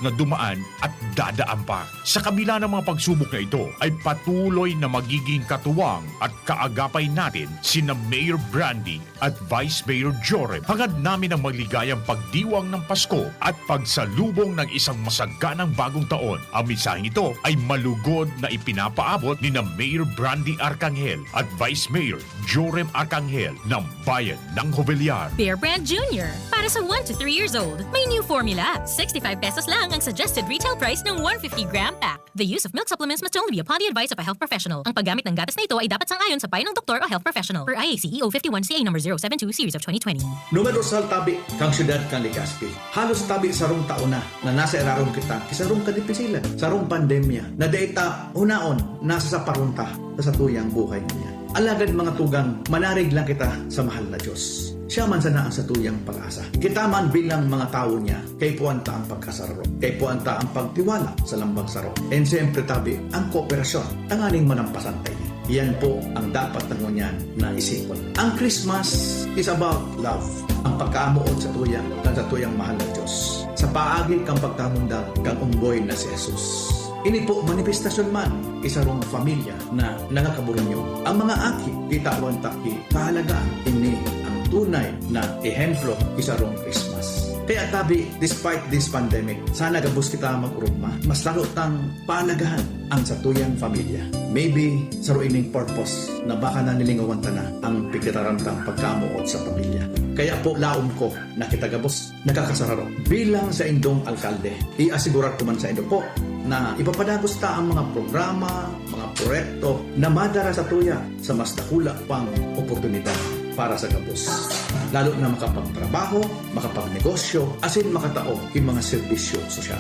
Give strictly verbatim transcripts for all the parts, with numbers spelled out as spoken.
na dumaan at dadaan pa. Sa kabila ng mga pagsubok na ito, ay patuloy na magiging katuwang at kaagapay natin sina Mayor Brandy at Vice Mayor Joram. Hangad namin ang maligayang pagdiwang ng Pasko at pagsalubong ng isang masaganang bagong taon. Ang mensaheng ito ay malugod na ipinapaabot ni na Mayor Brandy Arcangel at Vice Mayor Joram Arcangel ng Bayan ng Jovellar. Bear Brand Junior, para sa one to three years old. May new formula. Sixty-five pesos lang ang suggested retail price ng one fifty gram pack. The use of milk supplements must only be upon the advice of a health professional. Ang paggamit ng gatas na ito ay dapat sang-ayon sa payo ng doktor o health professional. Per I A C E O fifty-one C A number zero seven two series of twenty twenty. Numerosal tabi kan syudad kan Legazpi. Halos tabi sarong taon na na nasa irarom kita ki sarong kadipisilan, sarong pandemya, na dai ta hunaon, nasasaparon ta sa satuyang buhay ngunyan. Alagad, mga tugang, manarig lang kita sa mahal na Diyos. Siya man sana ang satuyang pag-asa. Kita man bilang mga tawo niya, kaipuhan ta ang pagkasararo. Kaipuhan ta ang pagtiwala sa lambang saro. And siyempre, tabi, ang kooperasyon, tanganing manampasan ta ini. Yan po ang dapat na ngunyan na isipon. Ang Christmas is about love. Ang pagkaamoot sa tuya, kan sa tuyang mahal na Diyos. Sa paagi kang pagkamundag kang umboy na si Jesus. Ini po manifestasyon man ki sarong pamilya na nagkakaburunyo. Ang mga aki, kitawan ta ki kahalagahan. Ini ang tunay na ehemplo ki sarong Christmas. Kaya tabi, despite this pandemic, sana gabos kita mag-urugma. Mas lalo tang pahalagahan ang satuyang pamilya. Maybe, saro ining purpose na baka nanilingawan ta na ang pigkataram tang pagkamoot sa pamilya. Kaya po, laom ko na kita gabos nakakasararo. Bilang saindong alkalde, iasigurar ko man saindo po na ipapadagos ta ang mga programa, mga proyekto na madara sa tuya sa mas dakula pang oportunidad para sa gabos, lalo na makapagtrabaho, makapagnegosyo, asin makatao ki mga serbisyo sosyal.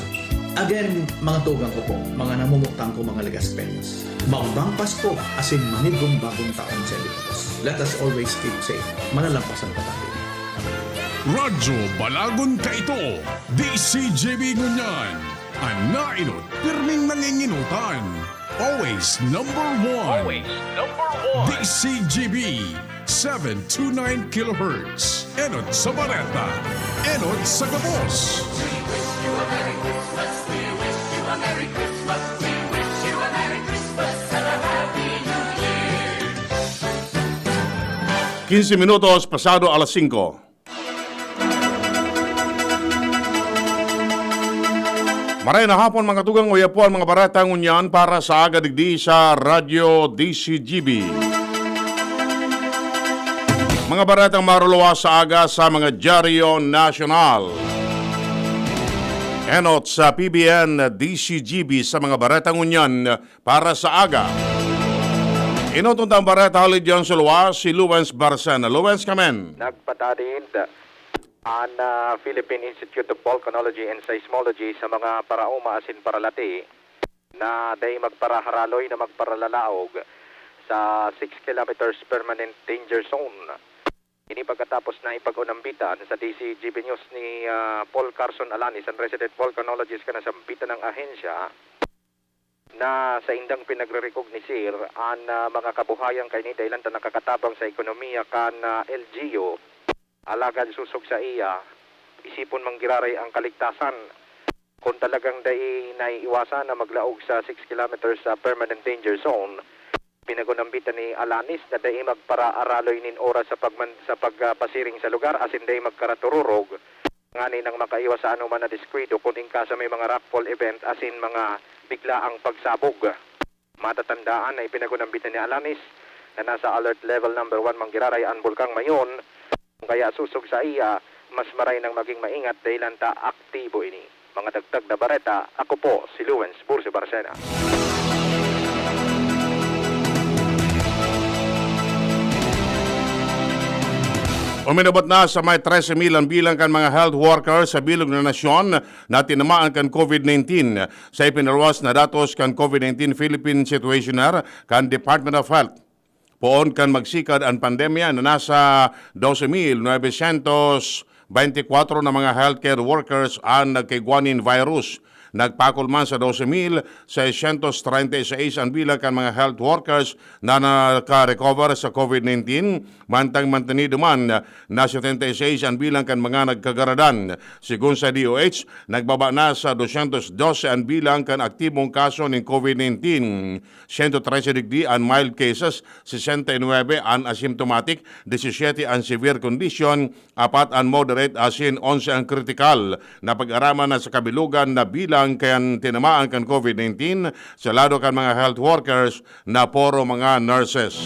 Again, mga tugang ko po, mga namumutang ko, mga Legaspeños, maubang Pasko asin manigong bagong taon sa inyo gabos. Let us always keep safe. Malalampasan pa tayo. Radyo Balagon Kaito, D C G B ngunyan. An naenot, pirming nangingenotan. Always number one. Always number one. D C G B, seven two nine kilohertz. Enot sa bareta. Enot sa gabos. Quince minutos pasado alas singko. Maray na hapon, mga tugang, uya po ang mga bareta ngunyan para sa aga digdi sa Radyo D C G B. Mga baretang maruluwas sa aga sa mga dyaryo nasyonal. Enot sa P B N D C G B sa mga bareta ngunyan para sa aga. Enot tang bareta hali diyan sa luwas, si Lawrence Barcena. Lawrence, kamen. Nagpatadid an, ah, Philippine Institute of Volcanology and Seismology sa mga paraoma asin paralati na dai magparaharaloy na magparalalaog sa six kilometers permanent danger zone. Ini pagkatapos na ipag-unambitan sa D C G B News ni, ah, Paul Carson Alanis, an resident volcanologist kan nasambitan nang ahensya, na saindang pinagre-recognisir an, ah, mga kabuhayan kaini dahelan ta nakakatabang sa ekonomiya kan, ah, L G U. Alagad sosog saiya, isipon man giraray an kaligtasan. Kun talagang dai naiiwasan na maglaog sa six kilometers sa permanent danger zone, pinag-unambitan ni Alanis na dai magparaaraloy nin oras sa pagman-, sa pag, ah, pasiring sa lugar asin dai magkaratururog, ngani nang makaiwas sa anoman na diskuido kun in kaso may mga rockfall event asin mga biglaang pagsabog. Matatandaan na ipinag-unambitan ni Alanis na nasa alert level number one man giraray an Bulkang Mayon, kaya sosog saiya, mas maray nang maging maingat dahelan ta aktibo ini. Mga dagdag na bareta, ako po si Lawrence Bursi Barcena. Uminabot na sa may trese mil ang bilang kan mga health workers sa bilog na nasyon na tinamaan kan COVID nineteen. Sa ipinaluwas na datos kan COVID nineteen Philippine Situationer kan Department of Health, poon kan magsikad an pandemya na nasa dose mil novecientos Baynte kwatro na mga healthcare workers an nagkaigwa nin virus. Nagpakol man sa dose mil seiscientos treinta y seis an bilang kan mga health workers na naka-recover sa COVID nineteen, mantang mantenido man na setenta y seis an bilang kan mga nagkagaradan. Segun sa D O H, nagbaba na sa dosyentos dose an bilang kan aktibong kaso nin COVID nineteen. Sento trese digdi an mild cases, sesenta y nuebe an asymptomatic, disisiyete an severe condition, apat an moderate asin onse an kritikal. Napag-araman na sa kabilugan na bilang kan tinamaan kan COVID nineteen sa lado kan mga health workers na poro mga nurses.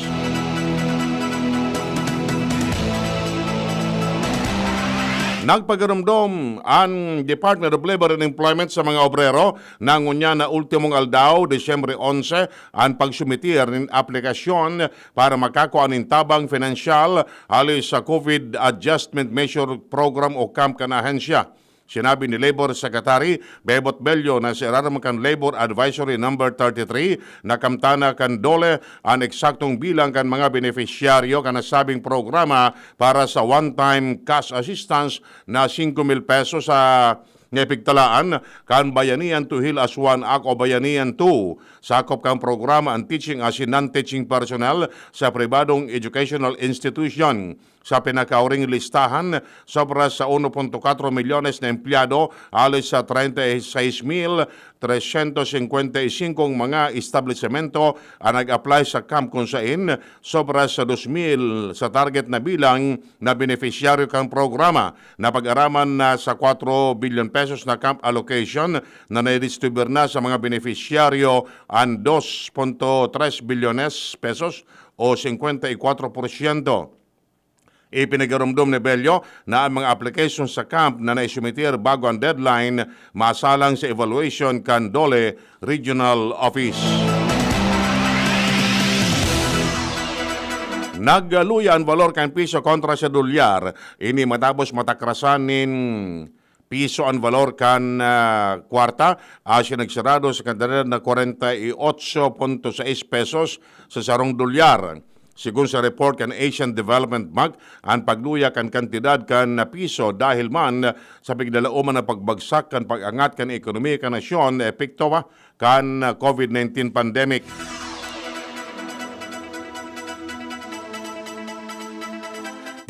Nagpagarumdom an Department of Labor and Employment sa mga obrero na ngunyan na ultimong aldaw, Disyembre onse, an pagsumitir nin aplikasyon para makakua nin tabang pinansyal hali sa COVID Adjustment Measure Program o CAMP kan ahensya. Sinabi ni Labor Secretary Bebot Bello na sa irarom kan Labor Advisory Number thirty-three, nakamtan na kan DOLE an eksaktong bilang kan mga benepisyaryo kan nasabing programa para sa one-time cash assistance na singko mil pesos sa nga ipigtalaan kan Bayanihan to Heal as One Act o Bayanihan two. Sakop kan programa an teaching asin non-teaching personnel sa pribadong educational institution. Sa pinakauring listahan, sobra sa uno punto kwatro milyones na empleyado, hali sa treinta y seis mil trescientos cincuenta y cinco mga establisemento ang nag-apply sa CAMP, kun sain sobra sa dos mil sa target na bilang na benepisyaryo kan programa. Napag-araman na sa kwatro bilyon pesos na CAMP allocation na naidistribuyar na sa mga benepisyaryo an dos punto tres bilyones pesos o singkwenta y kwatro porsyento. Ipinagarumdom ni Bello na ang mga application sa CAMP na naisumitir bago ang deadline masalang sa evaluation kan DOLE Regional Office. Nagluya an balor kan piso kontra sa dolyar. Ini matapos matakrasan nin piso an balor kan, ah, kwarta, asin nagsarado sa kantidad na kwarenta y otso punto sais pesos sa sarong dolyar. Segun sa report kan Asian Development Bank, an pagluya kan kantidad kan piso dahil man sa pigdalaoman na pagbagsak kan pag-angat kan ekonomiya kan nasyon na epekto pa kan COVID nineteen pandemic.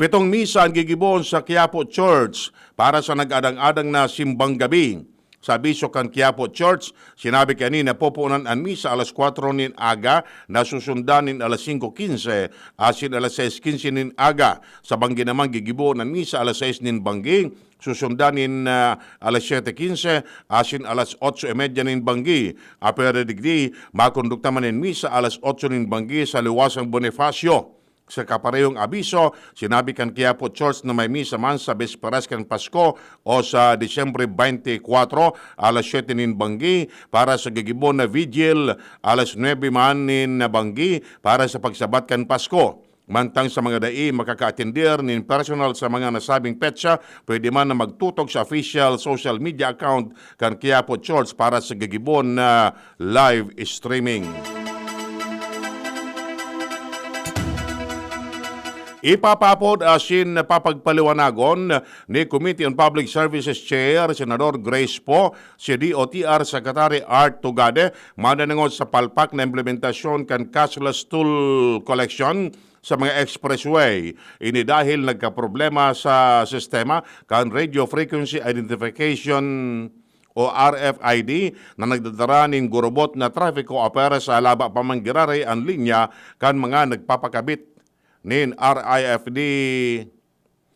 Pitong misa an gigibohon sa Quiapo Church para sa nag-adang-adang na simbang gabi. Sa abiso kan Quiapo Church, sinabi kaini na poponan an misa alas kwatro nin aga, na susundan nin alas singko quince asin alas sais quince nin aga. Sa banggi naman, gigibohon an misa alas sais nin banggi, susundan nin, ah, alas siyete quince asin alas otso y media nin banggi. Apwera digdi, makondukta man nin misa alas otso nin banggi sa Luwasang Bonifacio. Sa kaparehong abiso, sinabi kan Quiapo Church na may misa man sa Bisperas kan Pasko o sa Disyembre twenty-four, alas siyete nin banggi, para sa gigibo na Vigil, alas nuebe man nin banggi para sa pagsabat kan Pasko. Mantang sa mga dai makakaatender nin personal sa mga nasabing petsa, pwede man na magtutok sa official social media account kan Quiapo Church para sa gigibon na live streaming. Ipapapod asin papagpaliwanagon ni Committee on Public Services Chair, Senador Grace Poe, si D O T R Secretary Art Tugade, mananangod sa palpak na implementasyon kan cashless toll collection sa mga expressway. Ini dahil nagkaproblema sa sistema kan radio frequency identification o R F I D na nagdadara nin gurubot na trapiko apwera sa laba pa man giraray an linya kan mga nagpapakabit nin R I F D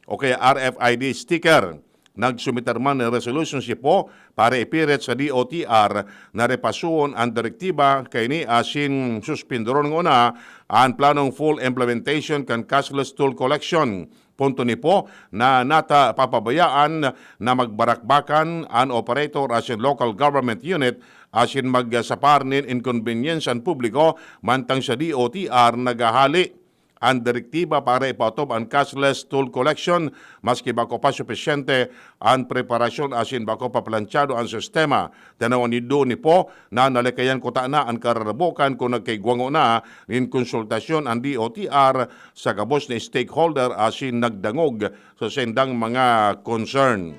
o kaya R F I D sticker. Nagsumitar man nin resolusyon si Poe para ipirit sa D O T R na repasuon an direktiba kaini asin suspindoron ngona an planong full implementation kan cashless toll collection. Punto ni Poe na nata papabayaan na magbarakbakan an operator asin local government unit asin magsapar nin inconvenience an publiko mantang sa D O T R naghahali an direktiba para ipaotob an cashless toll collection, maski bako pa supisyente an preparasyon asin bako pa planchado an sistema. Tanawan nindo ni po na nalikayan kutana an kararabokan kun nagkaigwango na nin konsultasyon an D O T R sa gabos na stakeholder asin nagdangog sa saindang mga concern.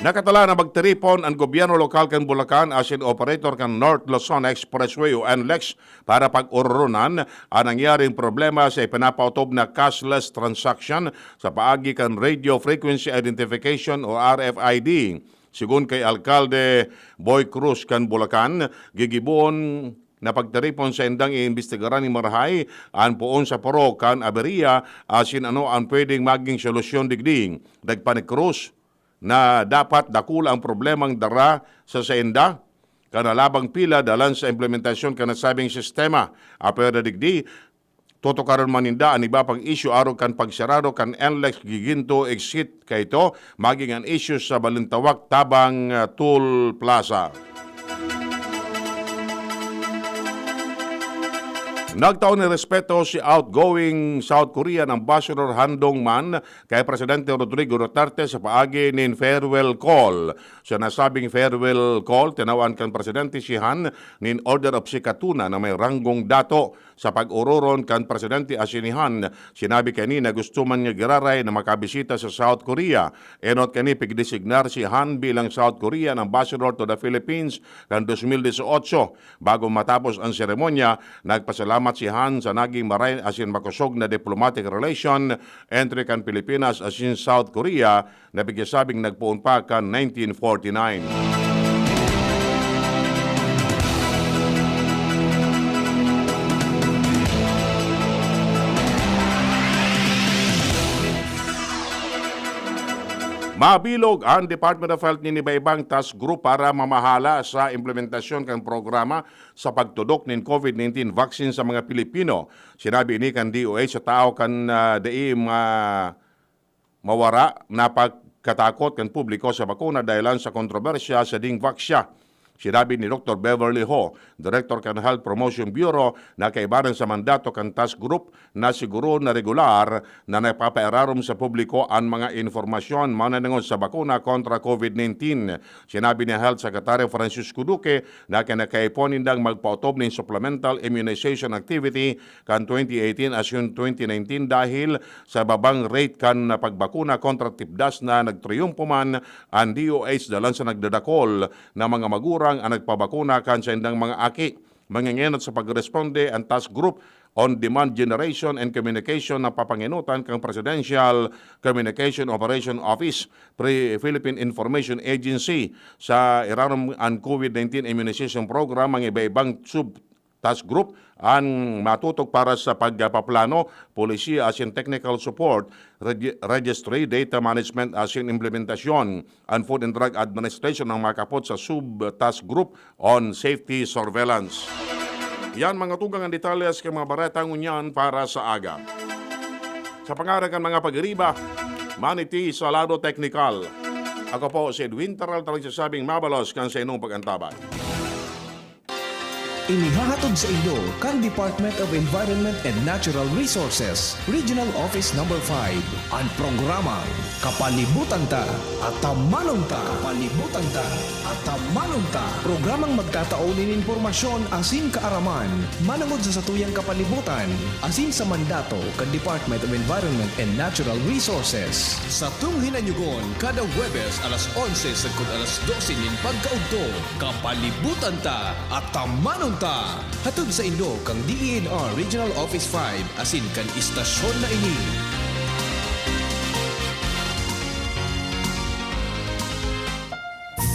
Nakatala na magtiripon an gobyerno lokal kan Bulacan asin operator kan North Luzon Expressway o NLEX para pag-ororonan an nangyaring problema sa ipinapaotob na cashless transaction sa paagi kan Radio Frequency Identification o R F I D. Sigon kay Alkalde Boy Cruz kan Bulacan, gigibohon na pagtiripon saindang iimbestigaran ni marahay an poon sa poro kan aberya asin ano an pwedeng maging solusyon digdi. Nagpani Cruz na dapat dakula ang problemang dara sa sainda kan halabang pila dalan sa implementasyon kan nasabing sistema. Apwera digdi, tutukaron man ninda an iba pang isyu arog kan pagsarado kan NLEX Giginto Exit kaito, maging an isyu sa Balintawak tabang, ah, Toll Plaza. Nagtao nin respeto si outgoing South Korean Ambassador Han Dong-man kay Presidente Rodrigo Duterte sa paagi nin farewell call. Sa nasabing farewell call, tinawan kan Presidente si Han nin Order of Sikatuna na may ranggong dato. Sa pag-ororon kan Presidente asin ni Han, sinabi kani na gusto man niya giraray na makabisita sa South Korea. Enot kani pigdesignar si Han bilang South Korean Ambassador to the Philippines kan dos mil dieciocho. Bago matapos ang seremonya, nagpasalamat si Han sa naging maray asin makosog na diplomatic relation entre kan Pilipinas asin South Korea na pigsasabing nagpoon pa kan nineteen forty-nine. Mabilog ang Department of Health nin iba-ibang task group para mamahala sa implementasyon kan programa sa pagtudok nin COVID nineteen vaccine sa mga Pilipino. Sinabi ini kan D O H sa tao kan, ah, dai ma-, mawara na pagkatakot kan publiko sa bakuna dahelan sa kontrobersya sa Dingvaxia. Sinabi ni Doktor Beverly Ho, Director kan Health Promotion Bureau, na kaibahan sa mandato kan task group na siguro na regular na napapairarom sa publiko an mga informasyon mananangod sa bakuna kontra COVID nineteen. Sinabi ni Health Secretary Francisco Duque na kinakaipuhan nindang magpaotob nin supplemental immunization activity kan twenty eighteen asin twenty nineteen dahil sa babang rate kan pagbakuna kontra tipdas na nagtriyumpo man an D O H dalan sa nagdadakol na mga magurang an nagpabakuna kan saindang mga aki. Mangengenot sa pagresponde an Task Group on Demand Generation and Communication na papangenutan kan Presidential Communication Operation Office, pre-, Philippine Information Agency, sa irarom an COVID nineteen Immunization Program, ang iba-ibang sub-task group ang matutok para sa pagpaplano, polisiya asin technical support, regi-, registry, data management asin implementasyon. An Food and Drug Administration ang makapot sa Sub-Task Group on Safety Surveillance. Yan, mga tugang, ang detalye sa mga bareta ngunyan para sa aga. Sa pangaran kan mga pag-iriba, Manny T sa lado teknikal. Ako po si Edwin Taral, talagang sasabing mabalos kan sa inyong pag-antabay. Inihahatod sa inyo kan Department of Environment and Natural Resources, Regional Office Number five, an programang Kapalibutan Ta, Atamanon Ta. Kapalibutan Ta, Atamanon Ta. Programang magtatao nin impormasyon asin kaaraman manangod sa satuyang kapalibutan asin sa mandato kan Department of Environment and Natural Resources. Satong hinanyogon kada Huwebes alas onse sagkod alas dose nin pagkaudto. Kapalibutan Ta, Atamanon Ta! Hatod sa inyo kan D E N R Regional Office five asin kan istasyon na ini.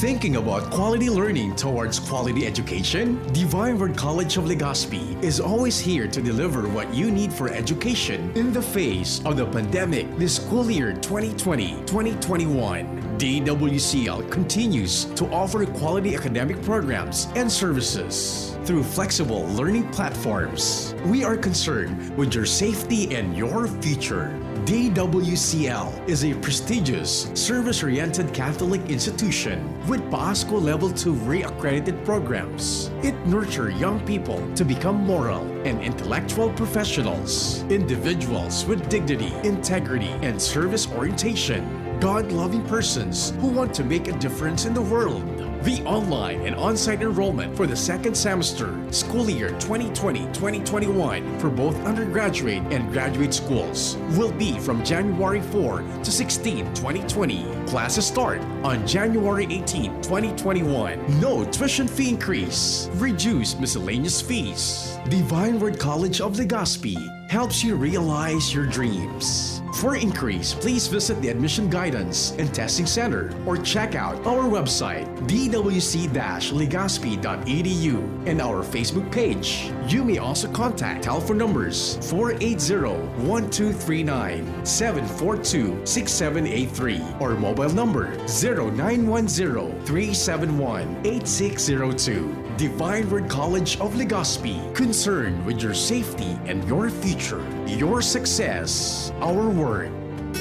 Thinking about quality learning towards quality education? Divine Word College of Legazpi is always here to deliver what you need for education in the face of the pandemic this school year twenty twenty, twenty twenty-one. D W C L continues to offer quality academic programs and services through flexible learning platforms. We are concerned with your safety and your future. D W C L is a prestigious, service-oriented Catholic institution with Pasko Level two re-accredited programs. It nurtures young people to become moral and intellectual professionals, individuals with dignity, integrity, and service orientation, God-loving persons who want to make a difference in the world. The online and on-site enrollment for the second semester, school year twenty twenty, twenty twenty-one, for both undergraduate and graduate schools will be from January four to sixteen, twenty twenty. Classes start on January eighteen, twenty twenty-one. No tuition fee increase. Reduced miscellaneous fees. Divine Word College of Legazpi helps you realize your dreams. For inquiries, please visit the Admission Guidance and Testing Center or check out our website, d w c dash legazpi dot e d u, and our Facebook page. You may also contact telephone numbers four eight zero, one two three nine, seven four two, six seven eight three, or mobile number zero nine one zero, three seven one, eight six zero two. Divine Word College of Legazpi, concerned with your safety and your future. Your success, our word.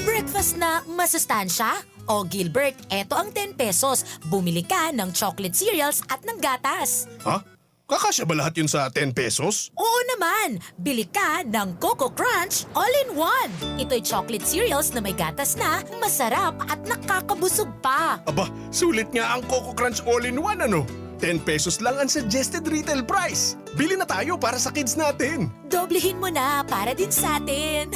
Breakfast na masustansya? O Gilbert, eto ang ten pesos. Bumili ka ng chocolate cereals at ng gatas. Ha? Kakasya ba lahat yun sa ten pesos? Oo naman! Bili ka ng Coco Crunch All-in-One. Ito'y chocolate cereals na may gatas na, masarap at nakakabusog pa. Aba, sulit nga ang Coco Crunch All-in-One ano? Ten pesos lang ang suggested retail price. Bili na tayo para sa kids natin. Doblehin mo na para din sa atin.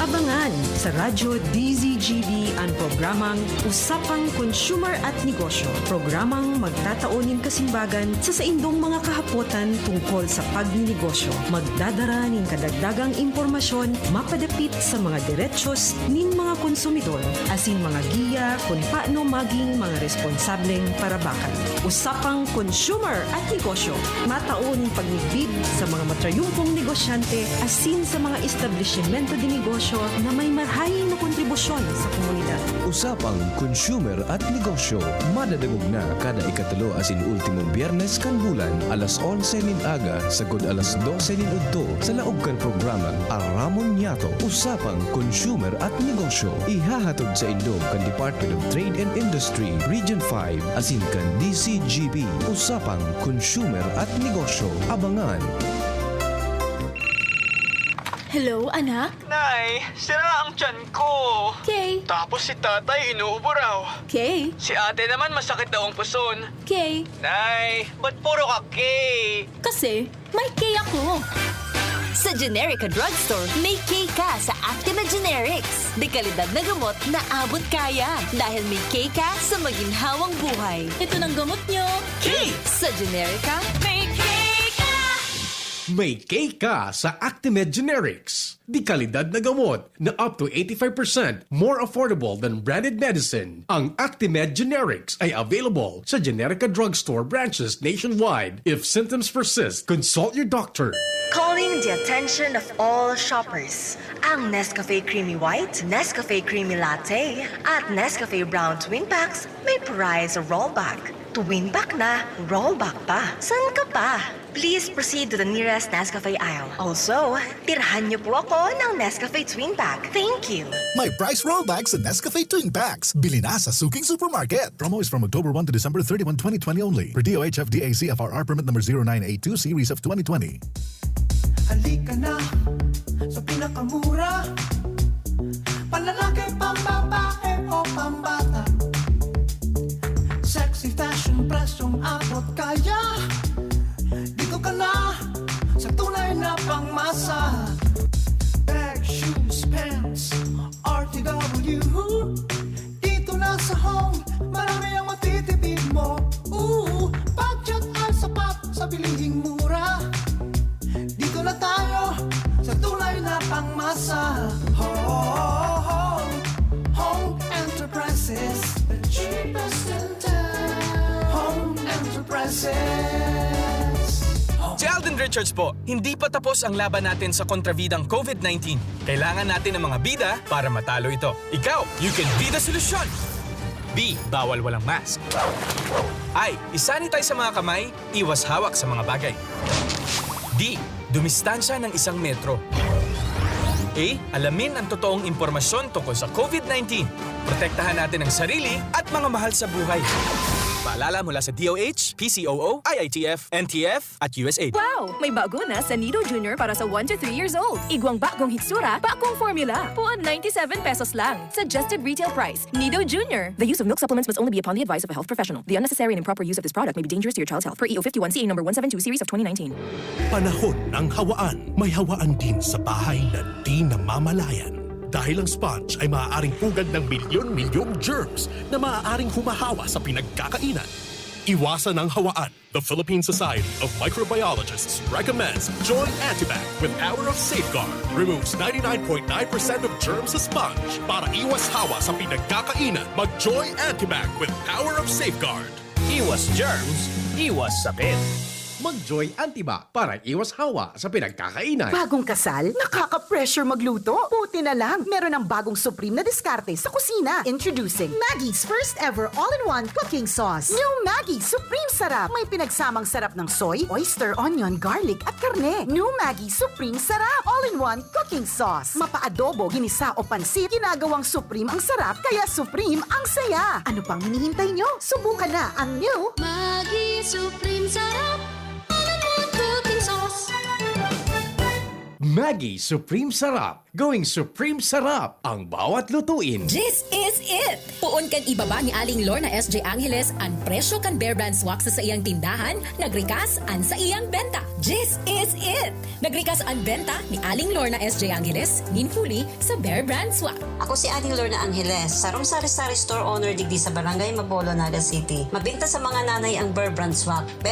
Abangan sa Radyo D Z G B ang programang Usapang Consumer at Negosyo. Programang magtatao nin kasimbagan sa saindong mga kahapotan tungkol sa pagninegosyo. Magdadara nin kadagdagang impormasyon mapadapit sa mga derechos nin mga konsumidor asin mga giya kun paano maging mga responsableng parabakan. Usapang Consumer at Negosyo, matao nin pagmidbid sa mga matrayumpong negosyante asin sa mga establisimento de negosyo na may marhay na kontribusyon sa komunidad. Usapang Consumer at Negosyo, madadangog na kada ikatulo asin ultimong Biyernes kan bulan, alas onse nin aga sagkod alas dose nin udto, sa laog kan programang Aramon Niyato. Usapang Consumer at Negosyo, ihahatod saindo kan Department of Trade and Industry, Region five, asin kan D Z G B. Usapang Consumer at Negosyo. Abangan! Hello, anak? Nay, sira ang tiyan ko. Kay? Tapos si tatay inuubo raw. Kay? Si ate naman masakit daw ang puson. Kay? Nay, ba't puro ka K? Kasi, may K ako. Sa Generica Drugstore, may K ka sa Actimed Generics. De kalidad na gamot na abot kaya. Dahil may K ka sa maginhawang buhay. Ito nang gamot nyo. K! Sa Generica, may K ka! May K ka sa Actimed Generics. De kalidad na gamot na up to eighty-five percent more affordable than branded medicine. Ang Actimed Generics ay available sa Generica Drugstore branches nationwide. If symptoms persist, consult your doctor. Calling the attention of all shoppers. Ang Nescafe Creamy White, Nescafe Creamy Latte, at Nescafe Brown Twin Packs may prize rollback. Twin pack na, rollback pa. San ka pa? Please proceed to the nearest Nescafe aisle. Also, tirhan niyo po ako ng Nescafe Twin Pack. Thank you! May price rollback sa Nescafe Twin Packs. Bili na sa suking supermarket. Promo is from October one to December thirty-one, twenty twenty only. Per D O H F D A C F R R permit number zero nine eight two series of twenty twenty. Halika na sa pinakamura. Panlalaki, pambabae o pambata. Sexy fashion, presyong abot kaya. Dito ka na sa tunay na pangmasa. Bag, shoes, pants, R T W. Dito na sa Home, marami ang matitipid mo. Ooh, budget ay sapat sa bilihing mura. Dito na tayo sa tunay na pangmasa. Home, Home Enterprises, the cheapest in town. Home Enterprises. Si Alden Richards po, hindi pa tapos ang laban natin sa kontrabidang COVID nineteen. Kailangan natin ng mga bida para matalo ito. Ikaw, you can be the solution! B, bawal walang mask. I, isanitize sa mga kamay, iwas hawak sa mga bagay. D, dumistansya ng isang metro. A. Alamin ang totoong impormasyon tungkol sa COVID nineteen. Protektahan natin ang sarili at mga mahal sa buhay. Paalala mula sa D O H, P C O O, I I T F, N T F, at U S A I D. Wow! May bago na sa Nido Junior para sa one to three years old. Igwang bagong hitsura, bagong formula. Puon ninety-seven pesos lang. Suggested retail price. Nido Junior. The use of milk supplements must only be upon the advice of a health professional. The unnecessary and improper use of this product may be dangerous to your child's health. Per E O fifty-one C A number one seven two series of twenty nineteen. Panahon ng hawaan. May hawaan din sa bahay na di namamalayan. Dahil ang sponge ay maaaring pugad ng milyon-milyong germs na maaaring humahawa sa pinagkakainan. Iwasan ang hawaan. The Philippine Society of Microbiologists recommends Joy Antibac with power of safeguard. Removes ninety-nine point nine percent of germs sa sponge. Para iwas hawa sa pinagkakainan, mag Joy Antibac with power of safeguard. Iwas germs, iwas sakit. Mag-Joy Antibac para iwas hawa sa pinagkakainan. Bagong kasal? Nakaka-pressure magluto? Buti na lang, meron ng bagong supreme na diskarte sa kusina. Introducing Maggie's first ever all-in-one cooking sauce. New Maggie Supreme Sarap. May pinagsamang sarap ng soy, oyster, onion, garlic at karne. New Maggie Supreme Sarap. All-in-one cooking sauce. Mapa-adobo, ginisa o pansit, ginagawang supreme ang sarap, kaya supreme ang saya. Ano pang hinihintay nyo? Subukan na ang new Maggi Supreme Sarap. All-in-one cooking sauce. Maggi Supreme Sarap. Going Supreme Sarap ang bawat lutuin. This is it! Poon kan ibaba ni Aling Lorna S J Angeles an presyo kan Bear Brand Swak sa saiyang tindahan, nagrikas an saiyang benta. This is it! Nagrikas an benta ni Aling Lorna S J Angeles nin huli sa Bear Brand Swak. Ako si Aling Lorna Angeles, sarong sari-sari store owner digdi sa Barangay Mabolo, Naga City. Mabinta sa mga nanay ang Bear Brand Swak, pero